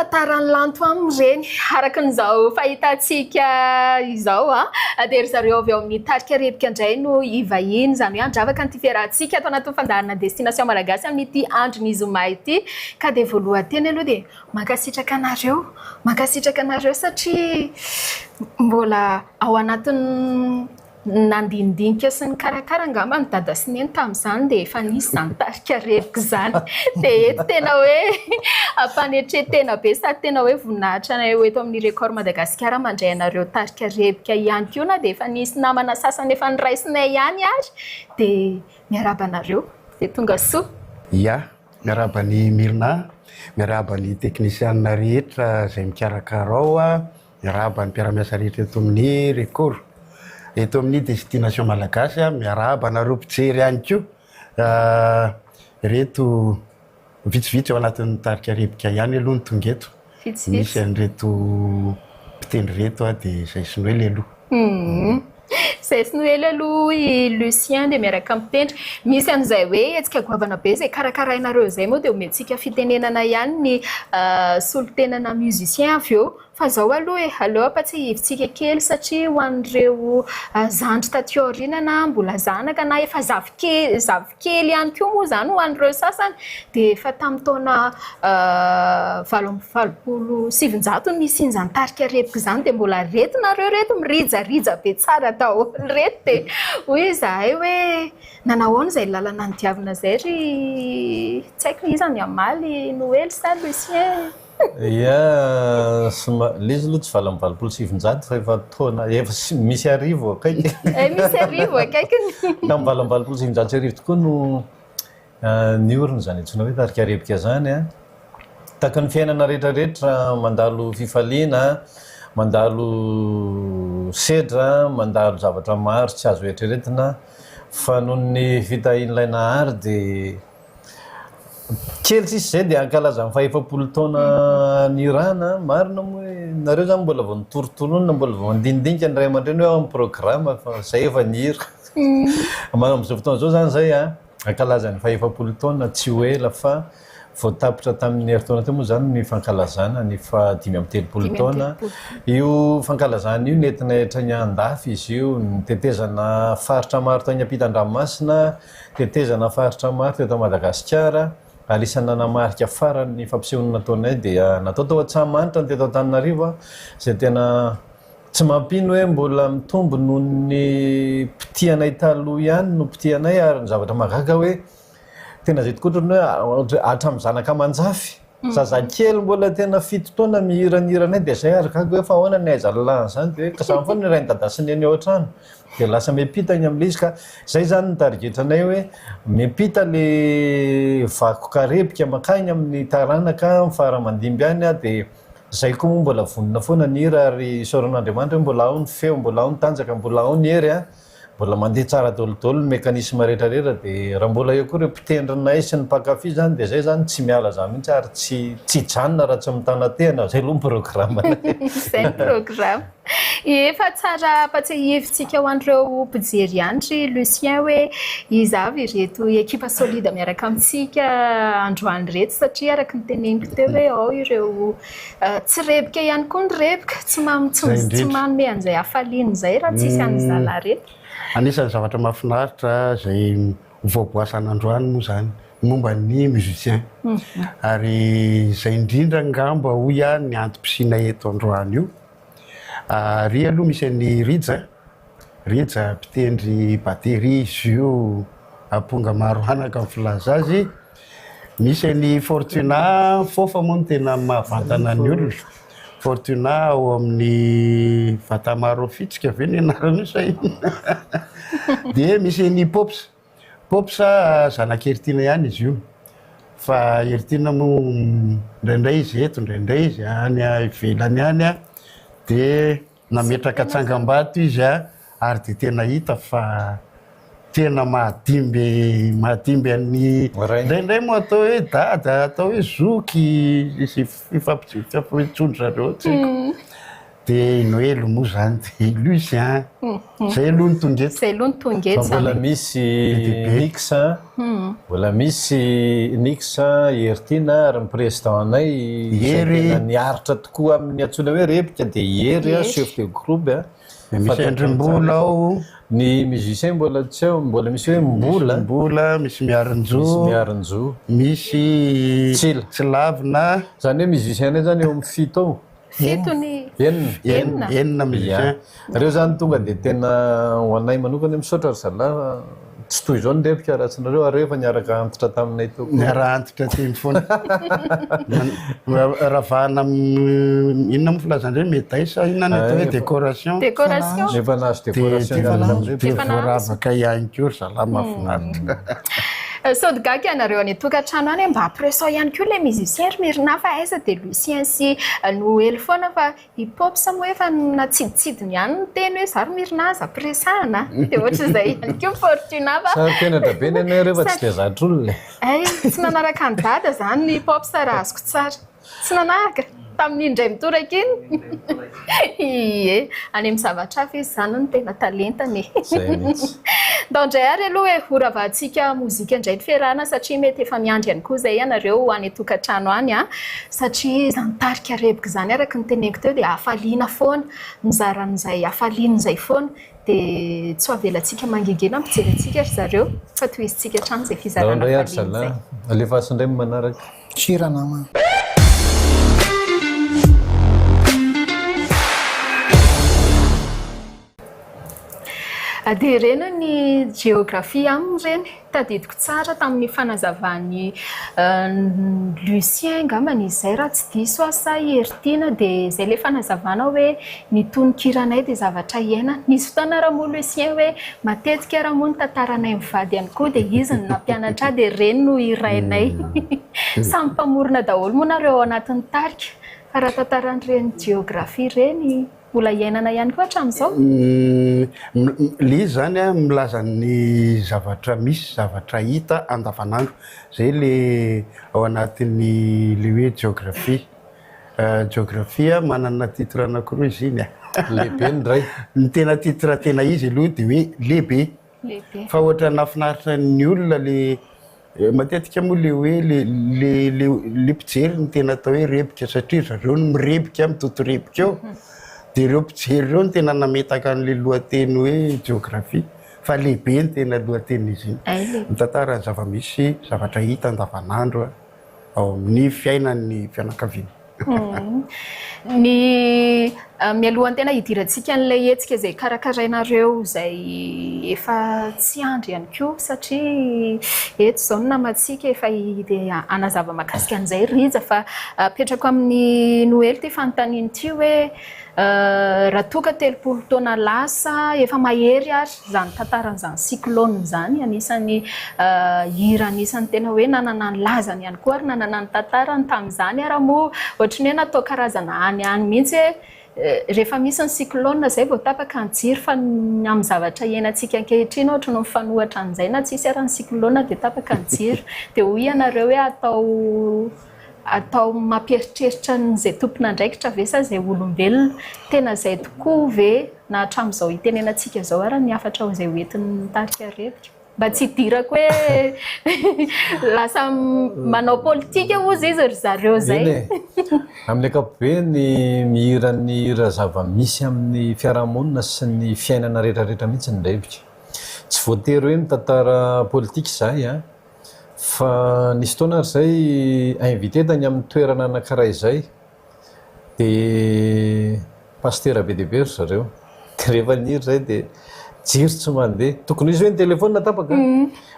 tantaran'i Lanto aminy ireny. Araka an'izao fahitantsika izao dia ry zareo avy ao amin'ny tarika Rebika indray no hivahiny, izany hoe handravaka an'ity fiarahantsika ato anatin'ny fandaharana Destination Malagasy amin'ity andron'ny zoma ity. Ka dia voalohan-teny aloha dia mankasitraka anareo, mankasitraka anareo satria mbola ao anatin'ny Nandinidinika sy nikarakara angamba ny dada sy neny tamin'izany dia efa nisy izany tarika rebika izany. Dia eto tena hoe ampanetren-tena be sady tena hoe voninahitra anay ho eto amin'ny Record Madagasikara mandray anareo tarika rebika ihany koa na dia efa nisy namana sasany efa noraisinay ihany ary dia miarahaba anareo dia tonga soa. Ya, miarahaba an'i Mirna, miarahaba ny teknisianina rehetra izay mikarakara ao. Miarahaba ny mpiara-miasa rehetra eto amin'ny Record, eto amin'ny Destination Malagasy, miarahaba anareo mpijery ihany koa. Ireto vitsivitsy ao anatin'ny tarika Rebika ihany aloha no tonga eto. Misy an'ireto mpitendry ireto dia izay sy Noely aloha. Izay sy Noely aloha i Lucien dia miaraka mitendry. Misy an'izay hoe hetsika goavana be izay karakarainareo izay moa dia omentsika fitenenana ihany ny solontenana musicien avy eo. Fa izao aloha e, aleo ampatsiahivintsika kely satria ho an'ireo zandry taty aoriana na mbola zanaka na efa zafikely, zafikely ihany koa moa izany ho an'ireo sasany dia efa tamin'ny taona 1988 no nisian'izany tarika Rebika izany dia mbola reto nareo reto mirijarija be tsara daholo reto dia hoy izahay hoe nanahoana izay lalana nodiavina izay ry tsy haiko iza ny hamaly Noely sa Lucien? Ia, soma, le izy aloha tsy 988 fa efa taona, efa misy arivo akaiky. Eh, misy arivo akaikiny. Tamin'ny 1988 tokoa no Niorina izany antsoina hoe tarika rebika izany an. Tahaka ny fiainana rehetra rehetra, mandalo fifaliana, mandalo sedra, mandalo zavatra maro tsy azo eritreretina, fa noho ny fitahian'ilay Nahary dia kely sisa izay dia hankalaza ny fahefapolo taona nirahana. Marina moa hoe nareo izany mbola vao nitorontoronina, mbola vao nandinidinika ny ray aman-dreny hoe ao amin'ny programa fa izay efa nihira. Amin'izao fotoana izao izany izay an. Hankalaza ny fahefapolo taona tsy ho ela fa vao tapitra tamin'ny herintaona teo moa izany ny fankalazana ny faha 35 taona. Io fankalazana io nentina hatrany andafy izy io, nitetezana faritra maro tany ampitan-dranomasina, nitetezana faritra maro teto Madagasikara ary isan'ny nanamarika farany ny fampisehoana nataonay dia natao tao Antsahamanitra ny teto Antananarivo izay tena Tsy mampino hoe mbola mitombo noho ny mpitia anay taloha ihany no mpitia anay ary ny zavatra mahagaga hoe tena izay tokoa ohatran'ny hoe hatramin'ny zanaka aman-jafy, zazakely mbola tena fito taona mihira ny hiranay dia izay ary gaga hoe fa ahoana ny ahaizan'lah an'izany dia hoe ka zany foana ny rain'i dada sy neny ao an-trano dia lasa miampita any amin'ilay izy ka izay izany ny tarigetranay hoe miampita ilay vakoka rebika mankany amin'ny taranaka fara aman-dimby any dia Zay koa moa mbola vonona foana ny hira ary isaorana Andriamanitra hoe mbola ao ny feo, mbola ao ny tanjaka, mbola ao ny hery a! Mbola mandeha tsara daholo ny mécanisme rehetra rehetra dia raha mbola eo koa ireo mpitendrinay sy ny mpankafy zany dia zay zany tsy miala zany mihitsy ary tsy tsy hijanona raha tsy mitana tehina, zay aloha ny programme-nay. Zay ny programme. Efa tsara ampatsiahivintsika ho an'ireo mpijery ihany ry Lucien hoe iza avy ireto ekipa solide miaraka amintsika androany ireto satria araka ny teneniko teo hoe ao ireo tsy rebika ihany koa ny rebika, tsy tsy manome an'izay hafaliana izay raha tsisy an'i zalahy ireto. Anisan'ny zavatra mahafinaritra izay voaboasana androany moa izany ny momba ny musicien ary izay indrindra angamba hoy aho ny antom-pisiana eto androany io. Ary aloha misy an'i Rija, Rija mpitendry bateria izy io, amponga maro anaka ny filaza azy. Misy an'i Fortuna, Fôfa moa no tena mahavantana ny olona. Fortuna ao amin'ny Vatamaroafitsika ve ny anarany io sa inona? Dia misy an'i Pops. Pops zanak'i Heritiana ihany izy io. Fa Heritiana moa indraindray izy eto, indraindray izy any ivelany any. Dia nametraka tsangambato izy ary dia tena hita fa tena mahadimby mahadimby an'ny indraindray moa atao hoe dada, atao hoe zoky, izay fifampijoro-tsondry zareo tsy haiko. Dia i Noely moa izany dia i Lucien. Izay aloha no tonga eto. Izay aloha no tonga eto Fa mbola izany. misy Be dia be. Nix a, mbola misy Nix, Heritiana ary ny président anay izay Hery. tena niaritra tokoa amin'ny antsoina hoe rebika dia i Hery a, Hery. chef de groupe a. Dia misy Fantatrao Andrimbola tsara. ao. Ny musicien mbola tsy ao, mbola misy hoe Mbola. Misy Mbola, misy Miarinjo. Misy Miarinjo. Misy Tsila. Tsilavina. Izany hoe musicien indray izany eo amin'ny fito eo. Fito ny. Enina. Enina. Enina musicien. Ia. Ireo izany tonga dia tena ho anay manokana misaotra ry zalahy tsy toy izao ny rebika raha tsy nareo ary efa niaraka antitra taminay teo koa. Niara antitra teny foana. Ravahana amin'ny inona moa filazan-dreo médaille sa inona ny atao hoe décoration. Décoration. Efa nahazo décoration Dia niaraka tamin'ny dia Efa nahazo. voaravaka ihany koa ry zalahy mahafinaritra. Sao de gaga ianareo any an-tokantrano any mba ampiresao ihany koa ilay musicien ry Mirna fa aiza dia Lucien sy Noely foana fa i Pops moa efa natsiditsidiny ihany ny teny hoe za ry Mirna aza ampiresahana dia ohatr'izay ihany koa Fortuna fa Saro-kenatra be ny anay ireo fa tsy dia zatra olona e. Hay, tsy nanaraka an'i Dada izany ny Pops raha azoko tsara. Tsy nanaraka tamin'iny indray mitoraka iny. Ie, any amin'ny zavatra hafa izy izany no tena talentany e. Izay mihitsy. Ndao indray ary aloha e, horavahantsika mozika indray ny fiarahana satria mety efa miandry ihany koa izay ianareo any an-tokantrano any an, satria izany tarika reboka izany araka ny teneniko teo dia hafaliana foana, mizara an'izay hafaliana izay foana, dia tsy ho avelantsika mangingina mpijery antsika ry zareo fa tohizintsika hatrany izay Ndao fizarana indray ary hafaliana izay. zalahy, alefaso indray ny manaraka. Tsia ranama. Dia ireny ny jeografia aminy ireny. Tadidiko tsara tamin'ny fanazavan'i Lucien angambany izay raha tsy diso aho sa i Heritiana dia izay ilay fanazavana hoe ny tononkiranay dia zavatra iainana. Nisy fotoana ary moa Lucien hoe matetika ary moa ny tantaranay mivady ihany koa dia izy no nampianatra ahy dia ireny no hirainay. Samy mpamorona daholo moa nareo ao anatin'ny tarika fa raha tantaran'ireny jeografia ireny Mbola iainana ihany koa hatramin'izao? Ilay izy izany an, milaza ny zavatra misy, zavatra hita andavanandro. Izay ilay ao anatin'ny ilay hoe jeografia. Jeografia manana titre anankiroa izy iny an. Lehibe ny iray. Ny tena titre tena izy aloha dia hoe lehibe. Lehibe. Fa ohatran'ny nahafinaritra ny olona le matetika moa le hoe le le le le mpijery no tena atao hoe rebika satria ry zareo no mirebika mitotorebika eo. Dia ireo mpijery ireo no tena nametaka an'le lohateny hoe jeografia fa lehibe ny tena lohatenin'izy iny. Hay lehibe. Mitantara ny zava-misy, zavatra hita andavanandro ao amin'ny fiainan'ny fianakaviana. Ny mialohan'ny tena hidirantsika an'ilay hetsika izay karakarainareo izay efa tsy andry ihany koa satria eto izao ny namantsika efa hanazava mahakasika an'izay Rija fa apetrako amin'i Noely ity fanontaniana ity hoe Raha toa ka 30 taona lasa, efa mahery ary izany tantaran'izany cyclone izany, anisan'ny hira anisan'ny tena hoe nanana ny lazany ihany koa ary nanana ny tantarany tamin'izany ary moa ohatry ny hoe natao karazana any any mihitsy hoe rehefa misy ny cyclone izay vao tapaka ny jiro fa ny amin'ny zavatra iainantsika ankehitriny ohatry ny mifanohitra an'izay na tsisy ary ny cyclone dia tapaka ny jiro dia hoy ianareo hoe atao Atao mampieritreritra an'izay tompon'andraikitra ve sa izay olombelona? Tena izay tokoa ve na hatramin'izao itenenantsika izao ary ny hafatra izay ho entin'ny tarika Rebika? Mba tsy hidirako hoe lasa manao politika hozy izy ry zareo izay. Eny e! Amin'ny ankapobeny, mihira ny hira zava-misy amin'ny fiarahamonina sy ny fiainana rehetrarehetra mihitsy ny Rebika. Tsy voatery hoe mitantara politika izahay an! Fa nisy fotoana ary zay invité tany amin'ny toerana anankiray zay de pasitera be dia be ry zareo de rehefa nihira zay de jiro tsy mandeha, tokony ho izy hoe ny telephone tapaka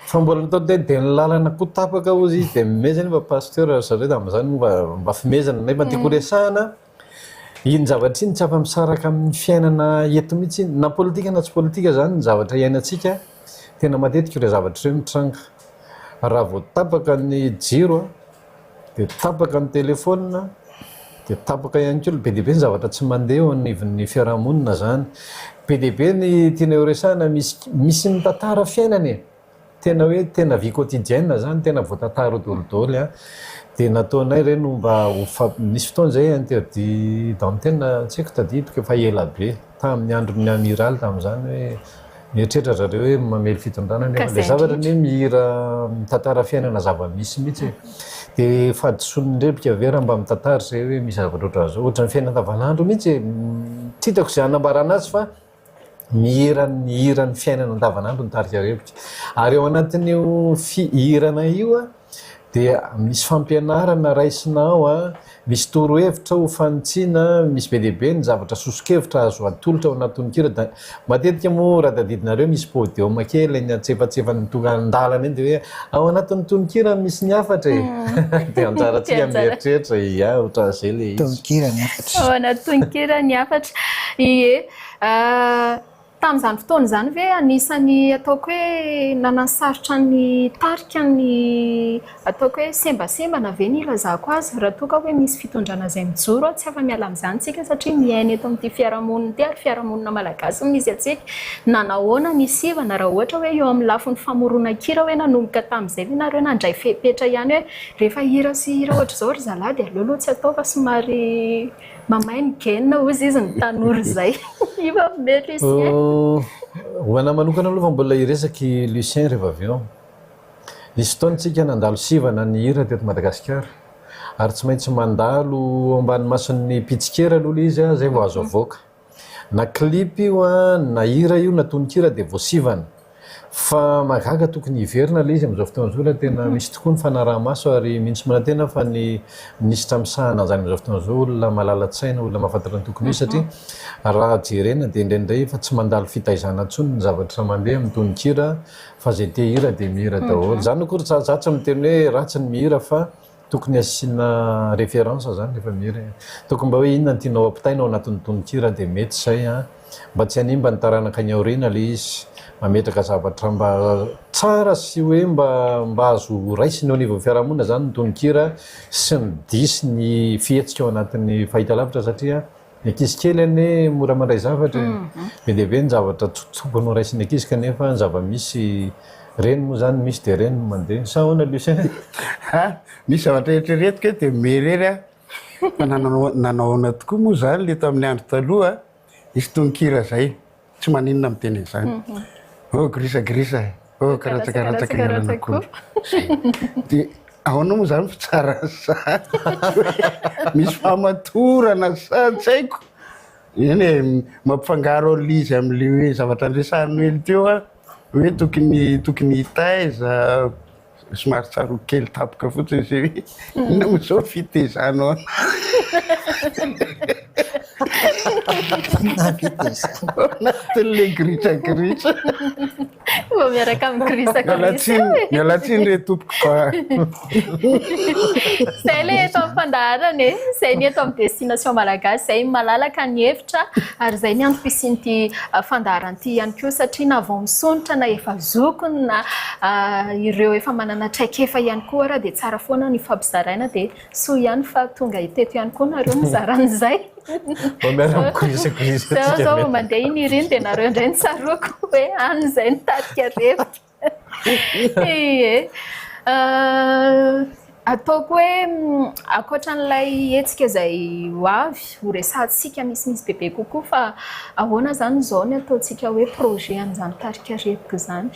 fa mbola natao teny de ny lalana koa tapaka hozy izy de mimezana nefa pasteur ry zareo de amin'izany moa mba mba fimezana nefa tiako horesahana iny zavatra iny tsy afa-misaraka amin'ny fiainana eto mihitsy iny na politika na tsy politika zany ny zavatra iainantsika Tena matetika ireo zavatra ireo mitranga. Raha vao tapaka ny jiro dia tapaka ny telefaonina, dia tapaka ihany koa, be dia be ny zavatra tsy mandeha eo anivon'ny fiarahamonina izany. Be dia be ny tiana horesahina, misy misy mitantara fiainana e! Tena hoe tena vie quotidienne zany, tena voatantara ao dolidoly an. Dia nataonay ireny ho mba ho fa- nisy fotoana izay interdit d'antenne tsy haiko tadidiko efa ela be, tamin'ny andron'ny amiral tamin'izany hoe mieritreritra zareo hoe mamely fitondrana nefa ilay zavatra anie mihira mitantara fiainana zava-misy mihitsy e. Dia fahadisoan'ny rebika ve raha mba mitantara izay hoe misy zavatra ohatran'izao, ohatran'ny fiainana andavanandro mihitsy e. Tsy hitako izay hanambarana azy fa Mihira ny hiran'ny fiainana andavanandro ny tarika Rebika. Ary ao anatin'io fihirana io dia misy fampianarana raisina ao, misy torohevitra ho fanitsiana, misy be dia be ny zavatra soso-kevitra azo atolotra ao anaty tononkira. Dia matetika moa raha tadidinareo misy podium kely eny antsefatsefany tonga an-dalana eny dia hoe ao anatin'ny tononkira misy ny hafatra e! Dia anjarantsika mieritreritra e! Ia, ohatran'izay ilay izy. Tononkira ny hafatra. Ao anaty tononkira ny hafatra. Ie. Tamin'izany fotoana izany ve anisan'ny ataoko hoe nanasarotra ny tarika ny ataoko hoe sembasembana ve ny ilazako azy raha toa ka hoe misy fitondrana izay mijoro, tsy afa-miala amin'izany isika satria miaina eto amin'ity fiarahamonina ity ary fiarahamonina malagasy no misy antsika. Nanahoana ny sivana raha ohatra hoe eo amin'ny lafiny famoronan-kira hoe nanomboka tamin'izay ve nareo nandray fepetra ihany hoe rehefa hira sy hira ohatr'izao ry zalahy dia aleo aloha tsy atao fa somary Mamay ny gaine hozy izy ny tanora izay. Io ame Lucien. Ho anah manokana aloha fa mbola hiresaka i Lucien rehefa avy eo. Nisy fotoana tsika nandalo sivana ny hira teto Madagasikara. Ary tsy maintsy mandalo eo ambany mason'ny mpitsikera aloha ilay izy zay vao azo avoaka. Na clip io na hira io na tononkira dia voasivana. Fa mahagaga tokony hiverina ilay izy amin'izao fotoana izao raha tena misy tokoa ny fanaraha-maso ary mino sy manantena aho fa ny minisitra misahana an'izany amin'izao fotoana izao olona malala-tsaina, olona mahafantatra ny tokony ho izy satria raha jerena dia indraindray efa tsy mandalo fitaizana intsony ny zavatra mandeha amin'ny tononkira fa izay te hihira dia mihira daholo. Izany akory za tsy miteny hoe ratsy ny mihira fa Tokony asiana référence zany rehefa mihira e. Tokony mba hoe inona no tianao ampitaina ao anatin'ny tononkira dia mety izay an. Mba tsy hanimba ny taranaka any aoriana ilay izy. Mametraka zavatra mba tsara sy hoe mba mba azo raisina eo anivon'ny fiarahamonina zany ny tononkira sy ny dihy sy ny fihetsika ao anatin'ny fahitalavitra satria Ny ankizy kely anie mora mandray zavatra e. Be dia be ny zavatra tokony ho raisin'ny ankizy kanefa ny zava-misy reny moa izany misy dia reny no mandeha. Sa ahoana Lucien? Ha! Misy zavatra eritreretiko eto dia mihomehy aho. Fa nanao nanao ahoana tokoa moa izany ilay tamin'ny andro taloha? Nisy tononkira izay. Tsy maninona miteny an'izany. Oh grisa grisa, oh karatsakaratsaka ny alan'akondro. Zay. Dia ahoana moa izany fitsaran'izany? Misy fahamatorana sa tsy haiko. Eny e, mampifangaro an'ilay izy amin'ilay hoe zavatra niresahan'i Noely teo aho, hoe tokony tokony hitaiza. Somary tsaroako kely tampoka fotsiny izay hoe inona moa izao fitezanao anahy. Ao anatin'ilay gritragritra. Vao miaraka amin'ny grisagrisa. Miala tsiny, miala tsiny re tompoko fa. Izay ilay eto amin'ny fandaharana e. Izay ny eto amin'ny Destination Malagasy, izay malalaka ny hevitra ary izay ny antom-pisian'ity fandaharana ity ihany koa satria na vao misondrotra na efa zokiny na ireo efa manana traikefa ihany koa ara dia tsara foana ny fampizaraina dia soa ihany fa tonga teto ihany koa nareo mizara an'izay. Mba miara-mikorisakoriska Zao tsika zao mety. mandeha iny iriny dia nareo indray no tsaroako hoe any izay nitarika revoka. Ie. Ataoko hoe ankoatra an'ilay hetsika izay ho avy, ho resahantsika misimisy bebe kokoa fa ahoana izany izao ny ataontsika hoe projet an'izany tarika Reboka izany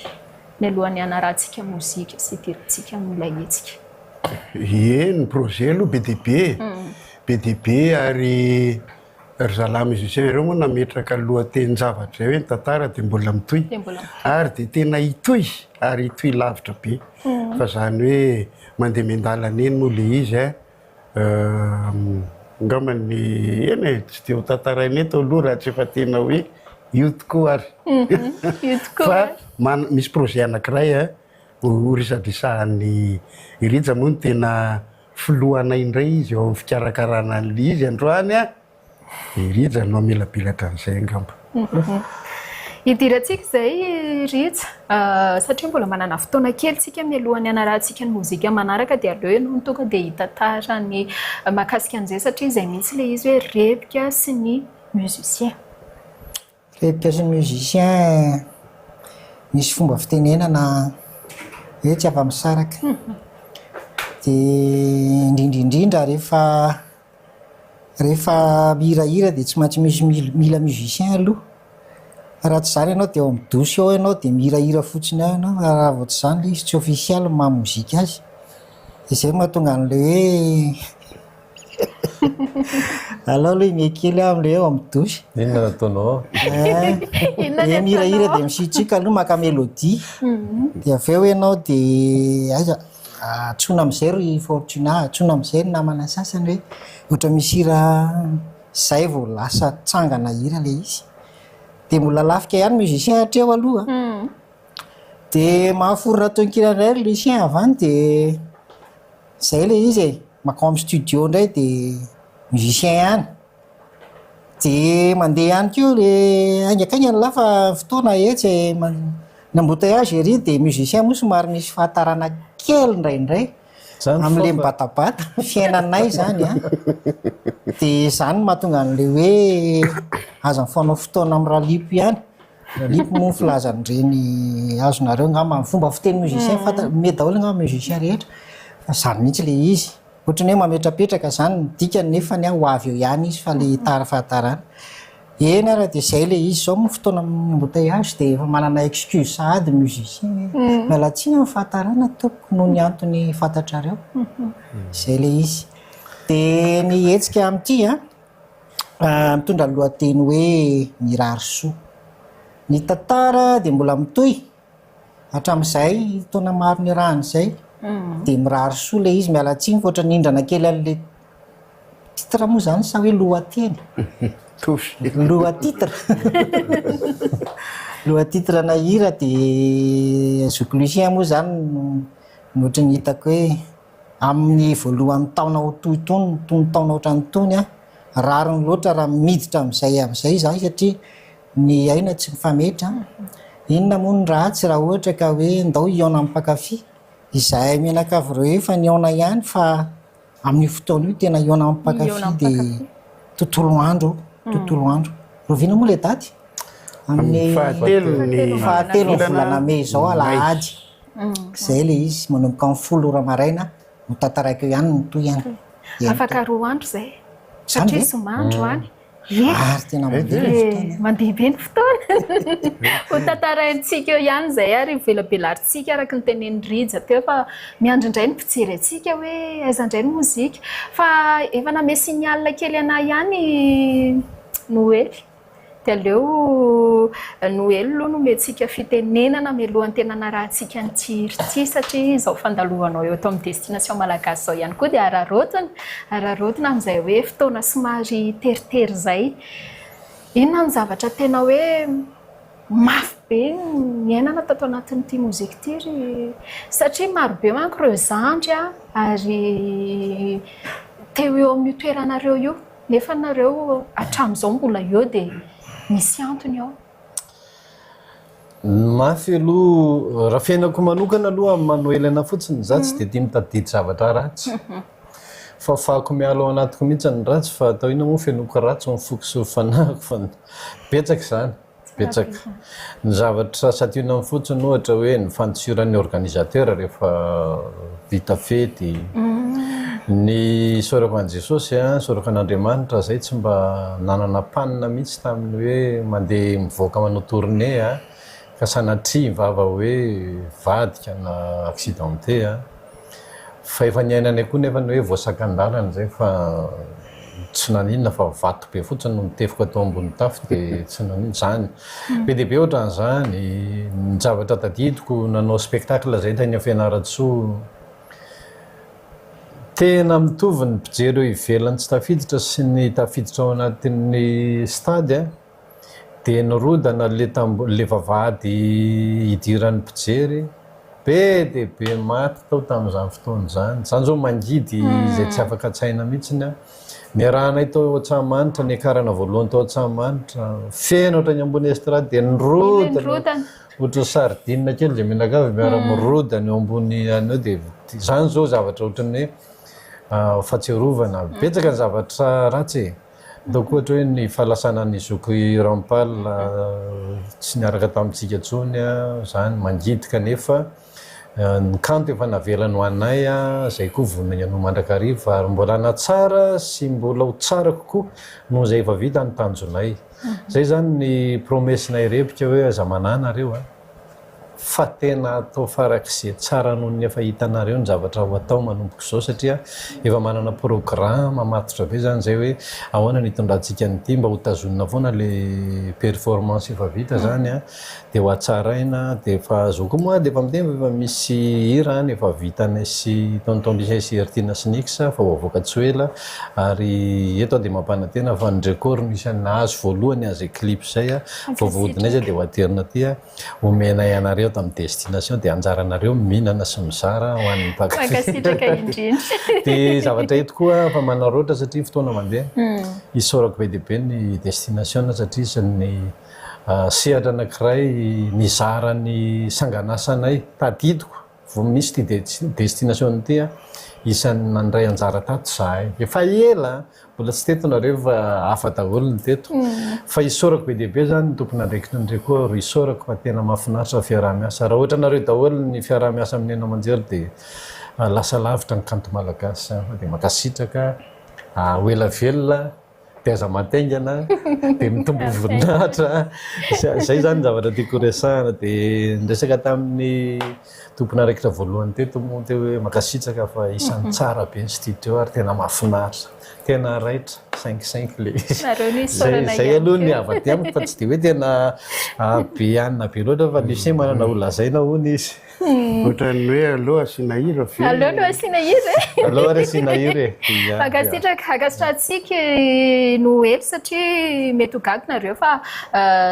mialohan'ny hanarahantsika mozika sy hidirantsika amin'ilay hetsika? Ie, ny projet aloha be dia be e, be dia be ary Ry zalahy musicien ireo moa nametraka lohatenin-javatra izay hoe ny tantara dia mbola mitohy ary dia tena hitohy ary hitohy lavitra be fa izany hoe mandeha miandalana eny moa ilay izy a, angamba ny eny e tsy dia ho tantaraina eto aloha raha tsy efa tena hoe io tokoa ary fa misy projet anankiray a ho resadresahan'i Rija moa no tena Filohanay indray izy eo amin'ny fikarakarana an'ilay izy androany an! I Rija no hamelabelatra an'izay angamba. Hidirantsika izay Rija, satria mbola manana fotoana kely tsika mialohan'ny hanarahantsika ny mozika manaraka dia aleo ianao no tonga dia hitantara ny mahakasika an'izay satria izay mihitsy ilay izy hoe rebika sy ny musicien. Rebika sy ny musicien, misy fomba fitenenana. Hoe tsy afa-misaraka. Dia indrindra indrindra rehefa rehefa mihirahira dia tsy maintsy misy mila musicien aloha. Raha tsy izany ianao dia ao amin'ny douche ao ianao dia mihirahira fotsiny ao ianao, fa raha vao tsy izany ilay izy tsy ofisialy ny maha mozika azy. Dia izay no mahatonga an'ilay hoe aleo aloha himehy kely aho amin'ilay hoe ao amin'ny douche. Inona no ataonao ao? Inona no Dia mihirahira ataonao dia misitrika aloha maka mélodie. Dia avy eo ianao dia aiza antsoina amin'izay ry Fortuna, antsoina amin'izay ny namana sasany hoe ohatra misy hira izay vao lasa tsangana hira ilay izy. Dia mbola lafika ihany musicien hatreo aloha. Dia mahaforona tononkira indray ry Lucien avy any dia izay ilay izy e. Mankao amin'ny studio indray dia musicien ihany. Dia mandeha ihany koa ilay haingakaingana lahy fa fotoana etsy e, ny embouteillage ery dia musicien moa somary misy fahatarana kely indraindray amin'ilay mibatabata, fiainanay izany an. Dia izany no mahatonga an'ilay hoe aza mifanao fotoana amin'ny ralipo ihany. Ralipo moa ny filazan'ireny azonareo angamba, ny fomba fiteny musicien fanta- mety daholo angamba musicien rehetra fa izany mihitsy ilay izy. Ohatran'ny hoe mametrapetraka izany ny dikany nefany ho avy eo ihany izy fa le tara fahatarana. Eny ara dia izay ilay izy, izao moa fotoana amin'ny embouteillage dia efa manana excuse sahady ny musicien hoe miala tsiny amin'ny fahatarana tompoko noho ny antony fantatrareo. Izay ilay izy. Dia ny hetsika amin'ity an, mitondra ny lohateny hoe mirary soa. Ny tantara dia mbola mitohy. Hatramin'izay taona maro niarahana izay dia mirary soa ilay izy, miala tsiny fa ohatran'ny nindrana kely an'ilay titre moa izany sa hoe lohateny? Mitovy. Loha-titre. Loha-titre ana hira dia zoky Lucien moa izany no ohatran'ny hitako hoe amin'ny voalohan'ny taona ho toy itony, itony taona ohatran'itony an, rariny loatra raha miditra amin'izay amin'izay izahay satria Ny aina tsy mifametra. Inona moa ny ratsy raha ohatra ka hoe ndao hihaona amin'ny mpankafy? Izahay mianakavy ireo efa nihaona ihany fa amin'io fotoana io tena hihaona amin'ny mpankafy dia tontolo andro, tontolo andro. Rahoviana moa ilay daty? Amin'ny fahatelon'ny fahatelon'ny volana mey izao alahady. Izay ilay izy, manomboka amin'ny 10 ora maraina ho tantaraiko eo ihany ny tohiny. Afaka roa andro izay satria zoma androany. Ie. Ary tena mandeha ny fotoana. Mandeha be ny fotoana. Ho tantaraintsika eo ihany izay ary hovelabelarintsika araka ny tenenin'i Rija teo fa miandry indray ny mpijery antsika hoe aiza indray ny mozika. Fa efa namehy signal kely anah ihany i Noely. Dia aleo Noely aloha no omentsika fitenenana mialohan'ny tena hanarahantsika an'ity hira ity satria izao fandalovanao eo eto amin'ny Destination Malagasy izao ihany koa dia araraotina. Araraotina amin'izay hoe fotoana somary teritery izay. Inona ny zavatra tena hoe mafy be niainana tato anatin'ity mozika ity ry satria maro be manko ireo zandry ary te ho eo amin'io toeranareo io nefa nareo hatramin'izao mbola eo dia misy antony ao. Ny mafy aloha, raha fiainako manokana aloha amin'ny maha Noely anah fotsiny, za tsy dia tia mitadidy zavatra ratsy. Fafako miala ao anatiko mihitsy ny ratsy fa atao inona moa fenoiko ratsy ny foko sy ny fanahiko fa betsaka izany, betsaka. Ny zavatra santionany fotsiny ohatra hoe ny fandosiran'ny organisateur rehefa vita fety, ny isaorako an'i Jesosy, isaorako an'Andriamanitra zay tsy mba nanana panne mihitsy tamin'ny hoe mandeha mivoaka manao tournée ka sanatria vava hoe vadika na accidenté. Fa efa niainanay koa nefa ny hoe voasakan-dalana izay fa tsy naninona fa vato be fotsiny no nitefoka tao ambony tafo dia tsy naninona. Izany. Be dia be ohatran'izany. Ny zavatra tadidiko, nanao spectacle izay tany Fianarantsoa. Tena mitovy ny mpijery eo ivelany tsy tafiditra sy ny tafiditra ao anatin'ny stade. Dia nirodana le tambo le vavahady hidiran'ny mpijery, be dia be maty tao tamin'izany fotoana izany. Izany izao mangidy izay tsy afaka an-tsaina mihitsiny an. Niarahanay tao Antsahamanitra, niakarana voalohany tao Antsahamanitra, feno hatrany ambony estrade dia nirodana ohatran'ny sardine kely dia mianakavy miara-mirodana eo ambony any eo dia izany izao zavatra ohatran'ny hoe fahatsiarovana. Betsaka ny zavatra ratsy e. Ataoko ohatra hoe ny fahalasanan'i zoky Rampal tsy niaraka tamintsika intsony izany, mangidy kanefa Ny kanto efa navelany ho anay, izay koa vonona ny hanohy mandrakariva ary mbola hanatsara sy mbola ho tsara kokoa noho izay efa vita ny tanjonay. Izay izany ny promesse-nay rebika hoe aza manahy nareo a! Fa tena atao farak'izay tsara noho ny efa hitanareo ny zavatra ho atao manomboka izao satria efa manana programme matotra be izany izay hoe ahoana ny hitondrantsika an'ity mba ho tazonina foana le performance efa vita izany a! Dia ho hatsaraina dia efa zao koa moa dia efa miteny fa efa misy hira any efa vitanay sy Tonton Lucien sy Heritiana sy Nix fa ho avoaka tsy ho ela ary eto aho dia mampanantena fa ny record no isan'ny nahazo voalohany an'izay clip izay a, vao voahodina aiza dia ho aterina aty a, omenay anareo ato amin'ny destination dia anjaranareo mihinana sy mizara ho an'ny mpankafy. Mankasitraka indrindra. Dia zavatra eto koa fa manaraotra satria fotoana mandeha, isaorako be dia be ny destination satria isan'ny Sehatra anankiray nizara ny sanganasanay, tadidiko vao misy ity destination ity an, isan'ny nandray anjara tato izahay. Efa ela an, mbola tsy teto nareo fa hafa daholo ny teto. Fa isaorako be dia be izany ny tompon'andraikitra ny Reco ry isaorako fa tena mahafinaritra ny fiaraha-miasa. Raha ohatra anareo daholo ny fiaraha-miasa amin'ny haino aman-jery dia lasa lavitra ny kanto malagasy fa dia mankasitraka, ho ela velona. Dia aza mataingana, dia mitombo voninahitra. Izay izany ny zavatra tiako horesahana. Dia niresaka tamin'ny tompon'andraikitra voalohany teto moa teo hoe mankasitraka fa isan'ny tsara be ny studio ary tena mahafinaritra. Tena raitra, cinq cinq ilay izy. Nareo no isaorana Izay ihany aloha ny koa. avy aty amiko fa tsy dia hoe tena be hanina be loatra fa Lucien manana ho lazaina hono izy. Ohatran'ny hoe aleo asiana hira ve? Aleo no asiana hira e. Aleo ary asiana hira e. Ia, ia. Mankasitraka, ankasitrahantsika i Noely satria mety ho gaga nareo fa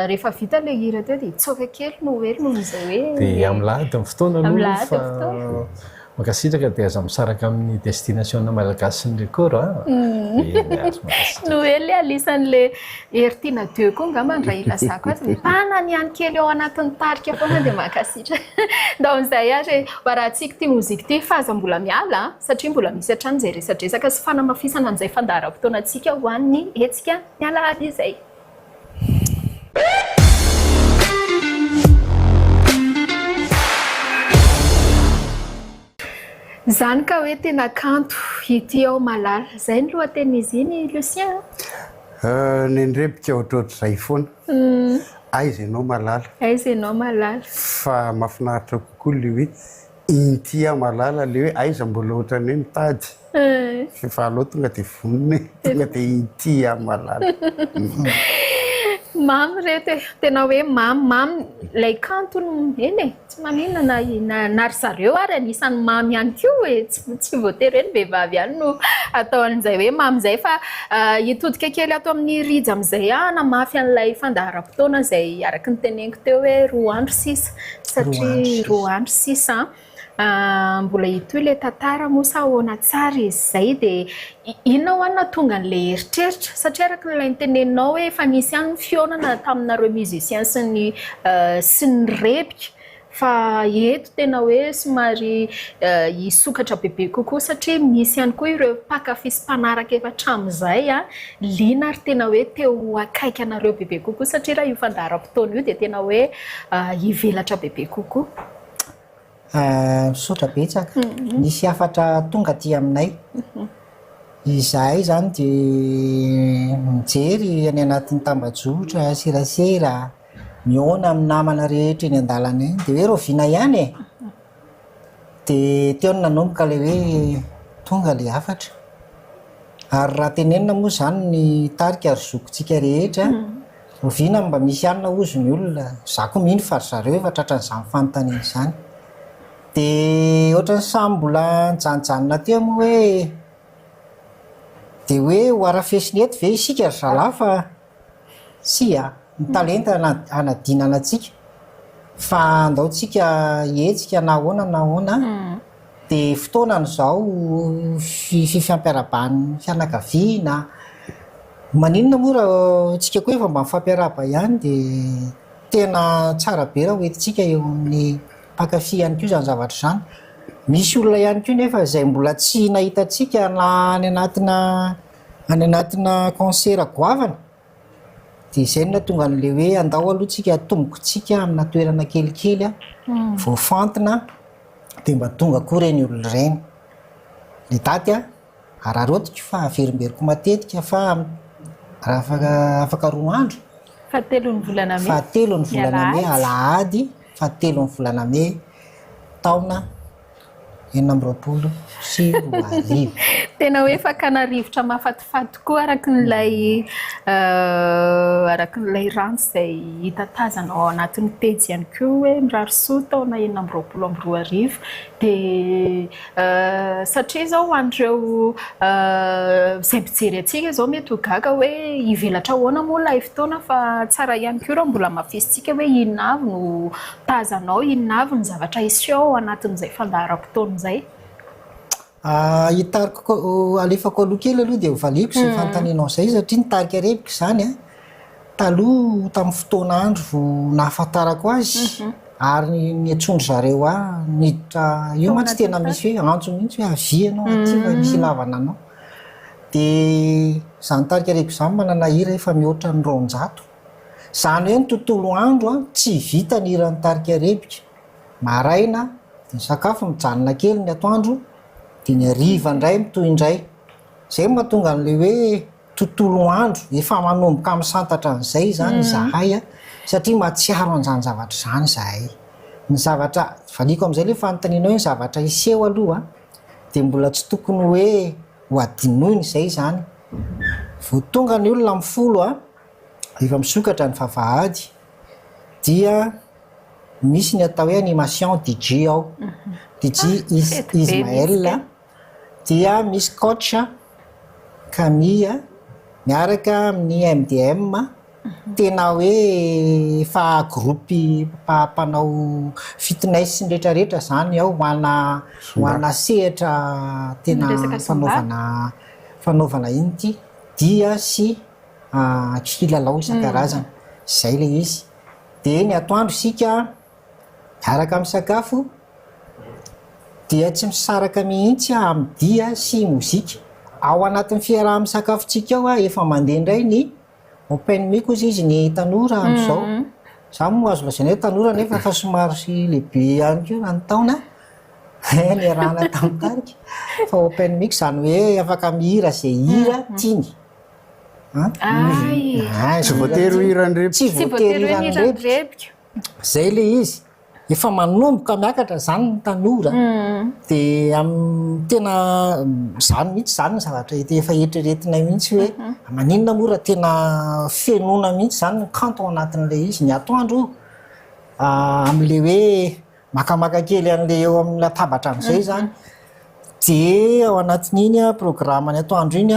rehefa vita ilay hira teo dia hitsoaka kely Noely noho izay hoe. Dia amin'ny lahady ny fotoana aloha Amin'ny lahady fa ny fotoana. Mankasitraka dia aza misaraka amin'ny destination malagasy ny record a! Eny ary, mankasitraka. Noely anisan'le Hery Tiana deux koa angamba raha ilazako azy, mipanany ihany kely ao anatin'ny tarika foana dia mankasitraka. Ndao amin'izay ary e, ho arahantsika ity mozika ity fa aza mbola miala a, satria mbola misy hatrany izay resadresaka sy fanamafisana an'izay fandaharam-potoanantsika ho an'ny hetsika ny alahady izay. Izany ka hoe tena kanto ity ao Malala. Izay ny lohatenin'izy iny Lucien a? Nendrebika ohatrohatr'izay foana. Aiza ianao Malala? Aiza ianao Malala? Fa mahafinaritra kokoa ilay hoe Inty aho malala le hoe aiza mbola ohatran'ny hoe mitady fa aleo tonga dia vonona e, tonga dia inty aho malala. Mamy reto e, tena hoe mamy, mamy ilay kanto no eny e, tsy maninona na na na ry zareo ary anisan'ny mamy ihany koa e, tsy tsy voatery hoe ny vehivavy ihany no atao an'izay hoe mamy izay fa hitodika kely ato amin'ny Rija amin'izay aho hanamafy an'ilay fandaharam-potoana izay araka ny teneniko teo hoe roa andro sisa. Satria roa andro sisa an, mbola hitohy ilay tantara moa sa ahoana tsara izy izay dia inona ho'a no nahatonga an'ilay eritreritra? Satria araka ilay noteneninao hoe efa nisy ihany ny fihaonana taminareo musiciens sy ny sy ny rebika fa eto tena hoe somary hisokatra bebe kokoa satria misy ihany koa ireo mpankafy sy mpanaraka efa hatramin'izay liana ary tena hoe te ho akaiky anareo bebe kokoa satria raha io fandaharam-potoana io dia tena hoe hivelatra bebe kokoa. Misaotra betsaka. Nisy hafatra tonga aty aminay. Izahay izany dia mijery any anatin'ny tambajotra serasera, mihaona amin'ny namana rehetra eny an-dalana eny dia hoe rahoviana ihany e? Dia teo no nanomboka ilay hoe tonga ilay hafatra. Ary raha tenenina moa izany ny tarika ry zokintsika rehetra, oviana no mba misy hanina hozy ny olona, za koa mino fa ry zareo efa tratran'izany fanontaniana izany. Dia ohatran'ny samy mbola nijanojanona teo moa hoe dia hoe ho harafesina eto ve isika ry zalahy fa Tsia, ny talenta hanadinana antsika fa andao tsika hihetsika na ahoana na ahoana dia fotoanany izao fifampiarahaban'ny fianakaviana, maninona moa raha tsika koa efa mba mifampiarahaba ihany dia tena tsara be raha hoentintsika eo amin'ny mpankafy ihany koa izany zavatra izany. Misy olona ihany koa nefa izay mbola tsy nahita antsika na any anatina Any anatina concert goavana dia izay no nahatonga an'ilay hoe andao aloha tsika atombokintsika amina toerana kelikely voafantina. Dia mba tonga koa ireny olona ireny. Ilay daty an, araraotiko fa averimberiko matetika fa raha afaka afaka roa andro. Fahatelon'ny volana mey. Fahatelon'ny volana mey, alahady fahatelon'ny volana mey taona 2026. Tena hoe fakana rivotra mahafatifaty tokoa araka an'ilay araka an'ilay rantsy izay hita tazana ao anatin'ny pejy ihany koa hoe mirary soa taona 2026 dia satria izao ho an'ireo izay mpijery antsika izao mety ho gaga hoe hivelatra ahoana moa ilay fotoana fa tsara ihany koa raha mbola hamafisintsika hoe inona avy no tazanao, inona avy ny zavatra hiseho ao anatin'izay fandaharam-potoana izay. Hitariko alefako aloha kely aloha dia hovaliako izay fanontanianao izay satria ny tarika rebika izany an, taloha tamin'ny fotoana andro vao nahafantarako azy ary niantsoan-dry zareo ahy niditra, io mantsy tena misy hoe antso mihitsy hoe avia ianao aty fa misy ilavana anao. Dia izany tarika rebika izany manana hira efa mihoatra ny 200. Izany hoe ny tontolo andro an, tsy vita ny hiran'ny tarika rebika. Maraina dia misakafo, mijanona kely ny atoandro, dia ny hariva indray mitohy indray. Izay no mahatonga an'ilay hoe tontolo andro, efa manomboka misantatra an'izay izany izahay satria mahatsiaro an'izany zavatra izany izahay. Ny zavatra, valiako amin'izay ilay fanontaniana hoe ny zavatra hiseho aloha dia mbola tsy tokony hoe ho hadinoina izay izany. Vao tonga ny olona amin'ny folo, efa misokatra ny vavahady dia Misy ny atao hoe animation DJ ao, DJ Ismaël, dia misy coach Camille miaraka amin'ny MDM, tena hoe efa groupe mpanao fitness sy ny rehetra rehetra zany ao ho ana ho ana sehatra tena fanaovana fanaovana iny ity dia sy kilalao isan-karazany, zay le izy. Dia ny atoandro isika miaraka misakafo dia tsy misaraka mihitsy amin'ny dihy sy mozika. Ao anatin'ny fiaraha-misakafontsika ao efa mandeha indray ny open mic hozy izy ny tanora amin'izao. Za moa azo lazaina hoe tanora nefa efa somary lehibe ihany koa raha ny taona niarahana tamin'ny tarika. Fa open mic izany hoe afaka mihira izay hira tiany. Tsy voatery ho hiran'ny rebika. Tsy voatery ho hiran'ny rebika. Zay le izy. Efa manomboka miakatra zany ny tanora. Dia amin'ny tena zany mihitsy zany ny zavatra efa eritreretinay mihitsy hoe maninona moa raha tena fenoina mihitsy zany ny kanto ao anatin'ilay izy. Ny atoandro amin'ilay hoe Makamaka kely an'ilay eo amin'ny latabatra amin'izay izany. Dia ao anatin'iny programme-ny atoandro iny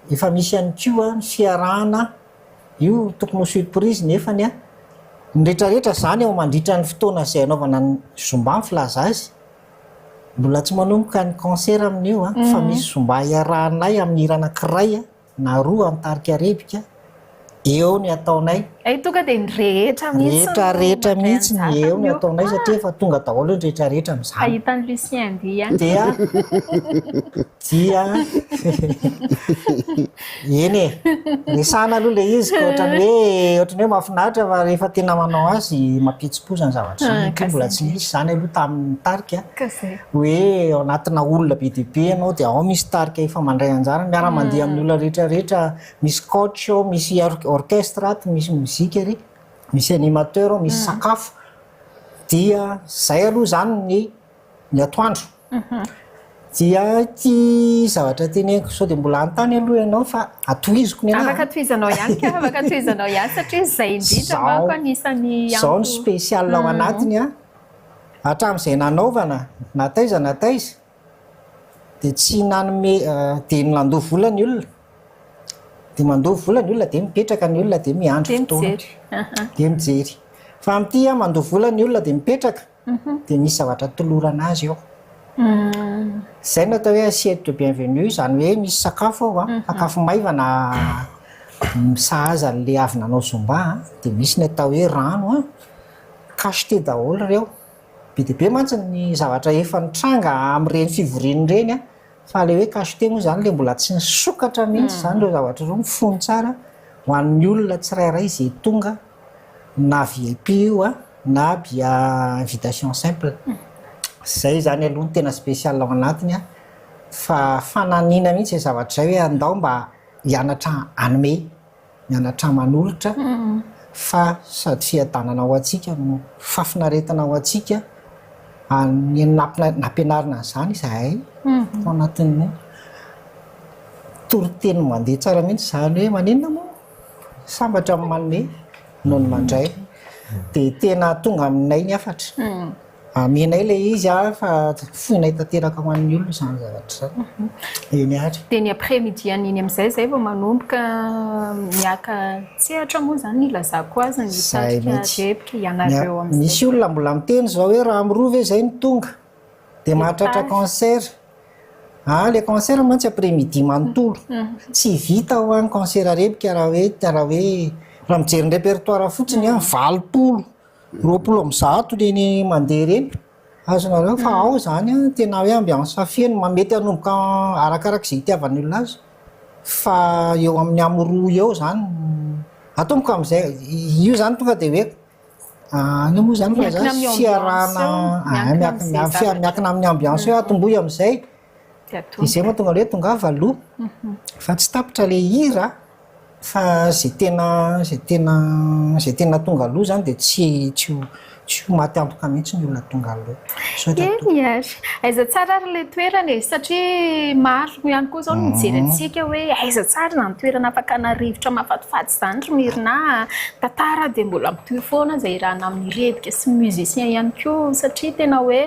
efa misy ihany koa ny fiarahana, io tokony ho surprise nefany an, ny rehetrarehetra izany ao mandritra ny fotoana izay anaovana ny zumba ny filaza azy, mbola tsy manomboka ny concert amin'io an, fa misy zumba iarahanay amin'ny hira anankiray na roa amin'ny tarika rebika, eo ny ataonay. Hay tonga dia ny rehetra mihitsy no Rehetra rehetra mandray mihitsy ny anjara eo ny amin'io. ataonay satria efa tonga daholo ny rehetra rehetra amin'izany. Hahita an'i Lucien Andy ihany. Dia dia eny e, resahana aloha ilay izy ka ohatran'ny hoe ohatran'ny hoe mahafinaritra fa rehefa tena manao azy mampihetsi-po izany zavatra izany satria mbola tsy nisy izany aloha tamin'ny tarika. Ka izay. Hoe ao anatina olona be dia be ianao dia ao misy tarika efa mandray anjara, miara-mandeha amin'ny olona rehetra rehetra, misy coach ao, misy orchestre ato, misy mozika ery, misy animateur ao, misy sakafo. Dia izay aloha izany ny ny atoandro. Dia ity zavatra teneniko sao dia mbola hanontany aloha ianao fa atohiziko ny anahy. Afaka tohizanao ihany ka, afaka tohizanao ihany satria izay indrindra manko anisan'ny Izao ny spécial ao anatiny an. Hatramin'izay nanaovana na taiza na taiza dia tsy nanome dia nandoa vola ny olona, dia mandoa vola ny olona dia mipetraka ny olona dia miandry fotoana dia mijery. Fa amin'ity an, mandoa vola ny olona dia mipetraka dia misy zavatra tolorana azy eo. Izay no atao hoe assiette de bienvenue, izany hoe misy sakafo ao an, sakafo maivana sahaza an'ilay avy nanao zumba dia misy ny atao hoe rano an. Cacheté daholo ireo. Be dia be mantsy ny zavatra efa nitranga amin'ireny fivoriana ireny an, fa ilay hoe cacheté moa izany ilay mbola tsy nisokatra mihitsy izany ireo zavatra ireo, mifono tsara ho an'ny olona tsirairay izay tonga na VIP io an, na via invitation simple. Zay zany aloha no tena spécial ao anatiny a, fa fananina mihitsy zay zavatra zay hoe andao mba hianatra hanome, mianatra manolotra fa sady fiadanana ho antsika no fahafinaretana ho antsika, ny nampianarina an'izany izahay tao anatin'ny toriteny mandeha tsara mihitsy izany hoe maninona moa sambatra ny manome noho ny mandray dia tena tonga aminay ny hafatra. Amenay ilay izy fa foinay tanteraka ho an'ny olona izany zavatra izany. Eny ary. Dia ny après midi an'iny amin'izay izay vao manomboka miaka-tsehatra moa izany ny ilazako azy ny Izay tarika mihitsy. Rebika ianareo amin'izay. Misy olona mbola miteny izao hoe raha amin'ny roa ve izay no tonga dia mahatratra concert. Ah, ilay concert mantsy après midi manontolo. Tsy vita hoa ny concert Rebika raha hoe raha hoe raha mijery ny répertoire fotsiny an, 80. 120 ireny mandeha ireny, azonareo fa ao izany an, tena hoe ambiance feno, ma- mety hanomboka arakarak'izay itiavan'ny olona azy fa eo amin'ny amin'ny roa eo izany, atomboka amin'izay, io izany tonga dia hoe inona moa izany fa Miankina amin'ny ambiance fiarahana, eo, ah, miankina miankina amin'izay fia- miankina amin'ny ambiance eo, atombohy amin'izay, Dia atomboka. izay mahatonga ny hoe tongava aloha fa tsy tapitra ilay hira. Fa zay tena zay tena zay tena tonga aloha zany dia tsy tsy ho tsy ho maty antoka mihitsy ny olona tonga aloha. Misaotra tompoko. Eny ary. Aiza tsara ary ilay toerana e? Satria maro ihany koa izao no mijery antsika hoe aiza tsara izany toerana afakana rivotra mahafatifaty izany ry Mirna a! Tantara dia mbola mitohy foana izay iarahana amin'ny Rebika sy ny musicien ihany koa satria tena hoe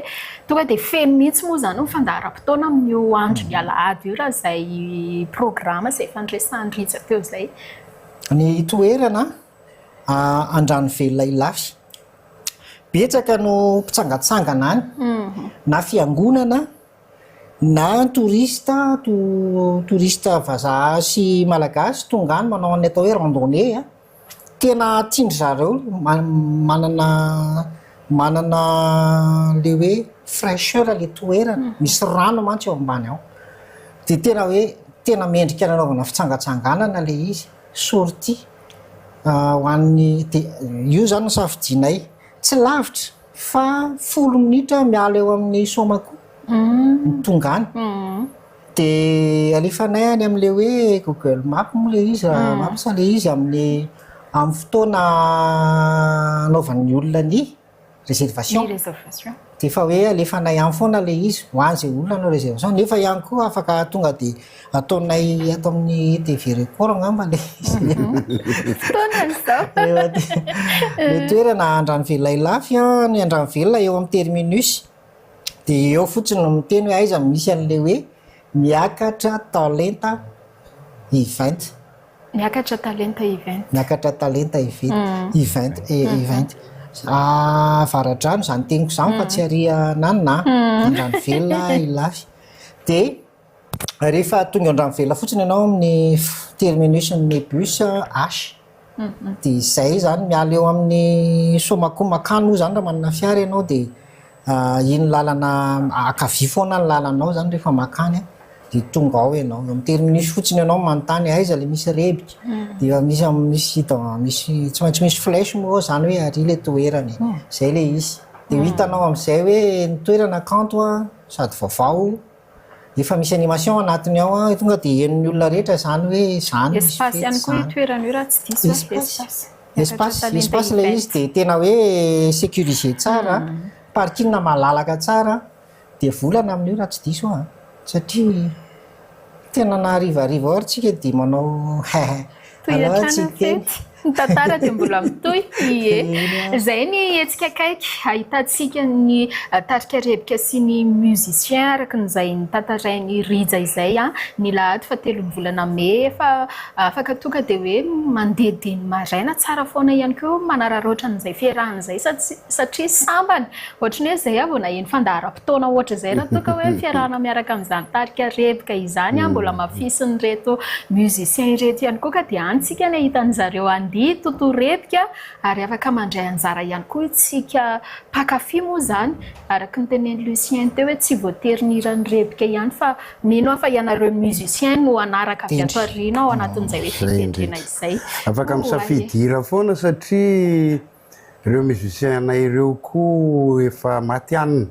Tonga dia feno mihitsy moa izany ny fandaharam-potoana amin'io andron'ny alahady io raha izay programa izay efa niresahan'i Rija teo izay. Ny toerana, Andranovelona Ilafy. Betsaka no mpitsangantsangana any, na fiangonana na touriste, touriste vazaha sy malagasy tonga any manao ny atao hoe randonnée. Tena tian-dry zareo manana manana le hoe fraicheur le toerana, misy rano mantsy ao ambany ao. Dia tena hoe tena mendrika nanaovana fitsangatsanganana le izy, sortie ho an'ny dia io zany no safidianay. Tsy lavitra fa folo minitra miala eo amin'ny Somako no tonga any. Dia alefanay any amin'ilay hoe Google Map moa ilay izy raha Maps ilay izy amin'ny amin'ny fotoana anaovan'ny olona ny réservation. Ny réservation. Dia efa hoe alefanay any foana ilay izy ho an'izay olona hanao réservation nefa ihany koa afaka tonga dia ataonay ato amin'ny TV Record angamba ilay izy. Fotoanany izao. Ilay toerana Andranovelona Ilafy an, ny Andranovelona eo amin'ny terminus. Dia eo fotsiny no miteny hoe aiza no misy an'ilay hoe miakatra talenta event. Miakatra talenta event. Miakatra talenta event, event, event. Avaradrano izany teniko izany fa tsy ary ananona an, Andranovelona Ilafy. Dia rehefa tonga Andranovelona fotsiny ianao amin'ny terminus-n'ny bus H. Dia izay izany miala eo amin'ny Somako mankany moa izany raha manana fiara ianao dia iny lalana ankavia foana ny lalanao izany rehefa mankany dia tonga ao ianao. Eo amin'ny terminus fotsiny ianao manontany aiza ilay misy rebika dia efa misy misy misy tsy maintsy misy flèche moa ao izany hoe ary ilay toerana e. Izay ilay izy. Dia ho hitanao amin'izay hoe ny toerana kanto sady vaovao. Efa misy animation ao anatiny ao an, tonga dia henon'ny olona rehetra izany hoe izany misy Espace fety ihany koa io izany. toerana io raha tsy diso aho, Espace, espace. Miakatra espace, talenta espace ilay event. izy dia tena hoe sécurisé tsara, parking malalaka tsara, dia volana amin'io raha tsy diso aho an, satria tena na harivariva ao ary tsika dia manao hehe. Toy Aleo hatrany tsy ny hiteny. fety. Ny tantara dia mbola mitohy. Ie. Izay ny hetsika akaiky ahitantsika ny tarika Rebika sy ny musicien araka izay notantarain'i Rija izay ny lahady fahatelon'ny volana mey. Efa afaka tonga dia hoe mandeha dia ny maraina tsara foana ihany koa manararaotra an'izay fiarahana izay satria sambany. Ohatry ny hoe izay aho vao naheno fandaharam-potoana ohatr'izay raha toa ka hoe fiarahana miaraka amin'izany tarika Rebika izany mbola hamafisin'ireto musiciens ireto ihany koa ka dia any tsika ny hahita an'izareo handihy toto Rebika ary afaka mandray anjara ihany koa isika mpankafy moa izany araka ny tenenin'i Lucien teo hoe tsy voatery ny hiran'i Rebika ihany fa mino aho fa ianareo musiciens no hanaraka avy ato aoriana ao anatin'izay hoe Izay fitendrena indrindra. izay. Afaka Oay. misafidy hira foana satria. Ireo musiciens anay ireo koa efa matihanina,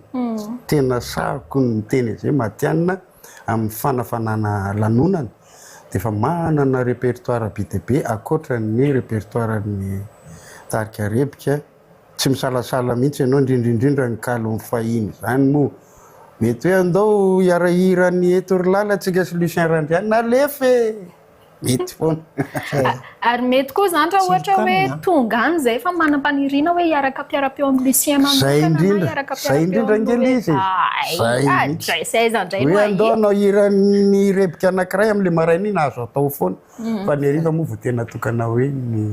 tena sahiko ny miteny an'izay, matihanina amin'ny fanafanana lanonana dia efa manana répertoire be dia be ankoatra ny répertoire ny tarika Rebika. Tsy misalasala mihitsy ianao, indrindra indrindra ny kalon'ny fahiny izany moa. Mety hoe andao hiara-hira ny eto ry lala tsika sy Lucien Randrianina, alefa e! Mety foana. Ary mety koa izany raha ohatra hoe tonga any izay fa manam-paniriana hoe hiaraka mpiara-peo amin'i Lucien manokana na hiaraka Zay mpiara-peo indrindra amin'i ange Noely. ilay izy e! Zay Ay, mihitsy. adray sy aiza indray no Hoe andao hahita. hanao hiran'ny rebika anankiray amin'ilay maraina iny, azo atao foana. Fa ny hariva moa vao tena tokana hoe ny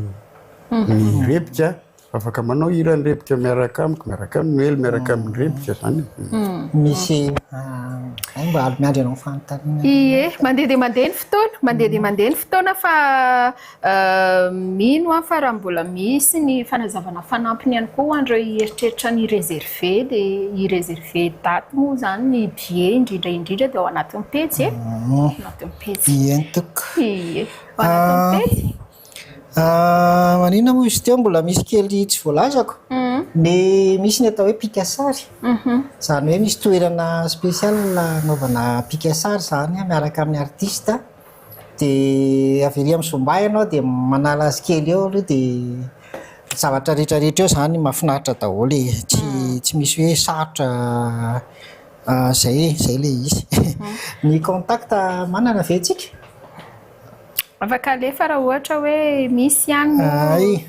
ny rebika. Afaka manao hira ny rebika miaraka amiko, miaraka amin'i Noely, miaraka amin'ny rebika zany e. Misy ay mba alo miandry anao fanontaniana. Ie, mandeha dia mandeha ny fotoana, mandeha dia mandeha ny fotoana fa mino aho fa raha mbola misy ny fanazavana fanampiny ihany koa ho an'ireo hieritreritra ny hi-reserver dia hi-reserver daty moa izany ny billet indrindra indrindra dia ao anatin'ny pejy e, ao anatin'ny pejy. Ie tompoko. Ie, ao anatin'ny pejy. Maninona moa izy teo mbola misy kely tsy voalazako? Ny misy ny atao hoe pikasary. Izany hoe misy toerana spécial anaovana pikasary izany miaraka amin'ny artiste. Dia avy ery amin'ny zoma ianao dia manala azy kely eo aloha dia zavatra rehetra rehetra eo izany mahafinaritra daholo e. Tsy tsy misy hoe sarotra izay e, izay ilay izy. Ny contact manana ve tsika? Afaka alefa raha ohatra hoe misy ihany no. Hay.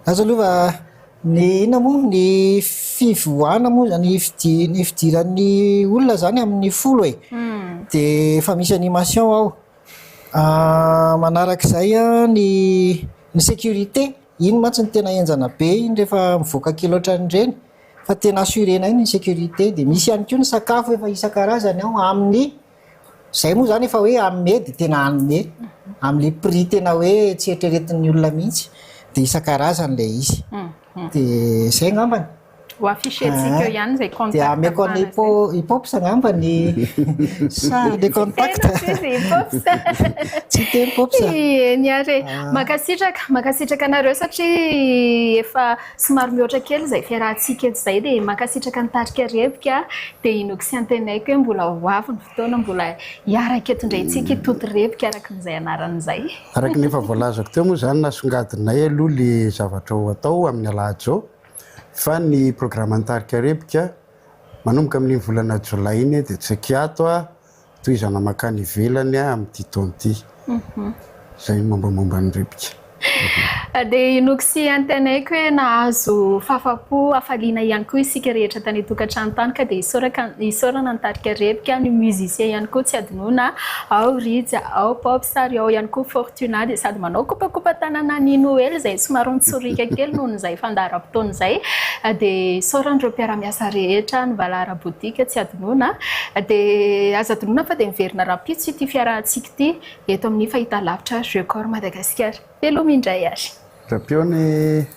Aza aloha fa ny inona moa ny fivoahana moa ny fidi- ny fidiran'ny olona zany amin'ny 10 e. Dia efa misy animation ao. Manarak'izay an ny ny sécurité, iny mantsy no tena henjana be iny rehefa mivoaka kely ohatran'ireny fa tena assurer-nay ny sécurité. Dia misy ihany koa ny sakafo efa isan-karazany ao amin'ny Zay moa zany efa hoe hanome dia tena hanome amin'le prix tena hoe tsy eritreretin'ny olona mihitsy dia isan-karazany ilay izy. Dia zay angambany. Ho afficher-tsika eo ihany izay contact Dia ameko an'i ahafahana izay. I Pops angamba ny sa le contact. Tena tsy izy i Pops. Tsy teny Pops. Eny ary e. Mankasitraka, mankasitraka anareo satria efa Somary mihoatra kely izay fiarahantsika eto izay dia mankasitraka ny tarika Rebika dia inoako sy antenaiko hoe mbola ho avy ny fotoana mbola hiaraka eto indray tsika hitoto Rebika araka an'izay anarany izay. Araka ny efa voalazako teo moa izany nasongadinay aloha le zavatra ho atao amin'ny alahady izao fa ny programan'ny tarika Rebika manomboka amin'iny volana jolay iny dia tsy ankiato a, Tohizana mankany ivelany amin'ity taona ity. Izay ny mombamomba ny Rebika. Dia inoako sy antenaiko hoe nahazo fahafapo hafaliana ihany koa isika rehetra tany an-tokantrano tany ka dia isaoraka isaorana ny tarika Rebika, ny musicien ihany koa tsy hadinoina, ao Rija, ao Pops ary ao ihany koa Fortuna dia sady manao kopakopa-tanana an'i Noely izay somary nitsoriaka kely noho izay fandaharam-potoana izay dia isaorana ireo mpiara-miasa rehetra, ny Valahara Boutique tsy hadinoina. Dia aza adinoina fa dia miverina rahampitso ity fiarahantsika ity eto amin'ny fahitalavitra Record Madagasikara. Veloma indray ary. Rapiony.